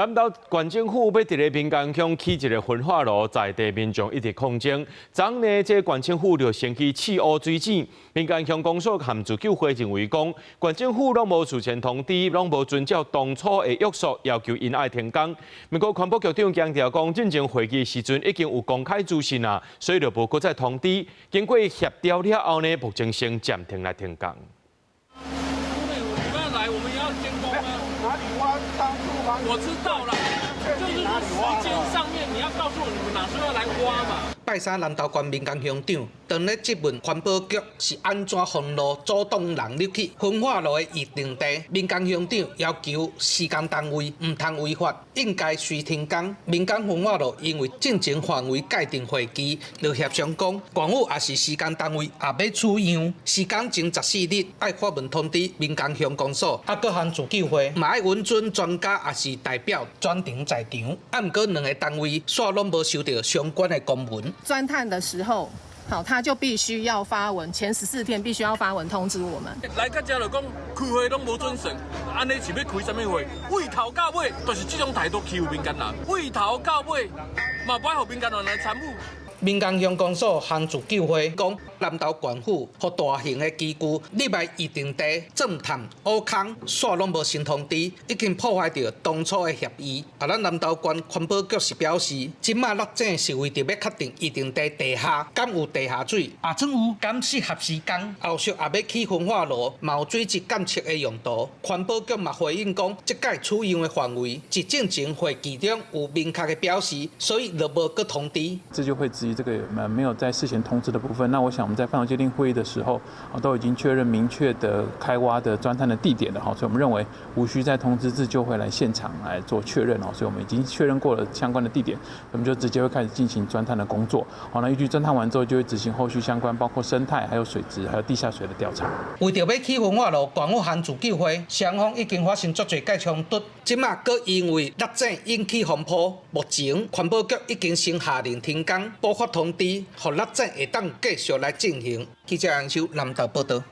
南投縣政府欲佇咧民間鄉起一個焚化爐，在地民眾一直抗爭。昨昏，這個縣政府就先去試挖水井，民間鄉公所和自救會認為講，縣政府攏無事前通知，攏無遵照當初的約束，要求𪜶愛停工。不過環保局長強調講，進前會議時陣已經有公開資訊啊，所以就無閣再通知。經過協調了後呢，目前先暫停來停工。來，我們要監工啊！哪裡挖？當初我知道了，就是說時間上面你要告訴我你們哪時候要來挖嘛。拜三南投縣民間鄉長當咧質問環保局是按怎封路阻擋人入去焚化爐的預定地，民間鄉長要求施工單位毋通違法，應該隨停工。民間焚化爐因為進前範圍界定會期，就協商講，縣府抑是施工單位也欲取樣，時間前14日愛發文通知民間鄉公所，啊，閣和自救會嘛愛允准專家抑是代表專程在場。啊，毋過兩个單位煞攏無收著相關的公文。鑽探的時候，好，他就必須要發文，前14天必須要發文通知我們。來到這就講開會攏無準時，按呢是欲開啥物會？對頭到尾就是這種態度欺負民間人，對頭到尾嘛無愛予民間人來參與。民間鄉公所和自救會講，南投縣府予大型的機具入來預定地鑽探挖空，煞攏無先通知，已經破壞著當初的協議。啊，咱南投縣環保局是表示，這馬落井是為著欲確定預定地地下敢有地下水，啊，算有敢適合施工，後續也欲起焚化爐，嘛有水質監測的用途。環保局嘛回應講，這擺取樣的範圍是進前會議中有明確的表示，所以就無閣通知。這就會質疑這個沒有在事前通知的部分。那我想我們在範圍界定會議的時候，啊，都已經確認明確的開挖的鑽探的地點了哈，所以我們認為無需再通知，自救會來現場來做確認哦。所以我們已經確認過了相關的地點，我們就直接會開始進行鑽探的工作。好，那預計鑽探完之後，就會執行後續相關包括生態、還有水質、還有地下水的調查。為著欲起焚化爐，縣府和自救會雙方已經發生足濟擺衝突，這馬閣因為落井引起風波，目前環保局已經先下令停工，補發通知，予落井會當繼續來進行。記者楊修南投報導。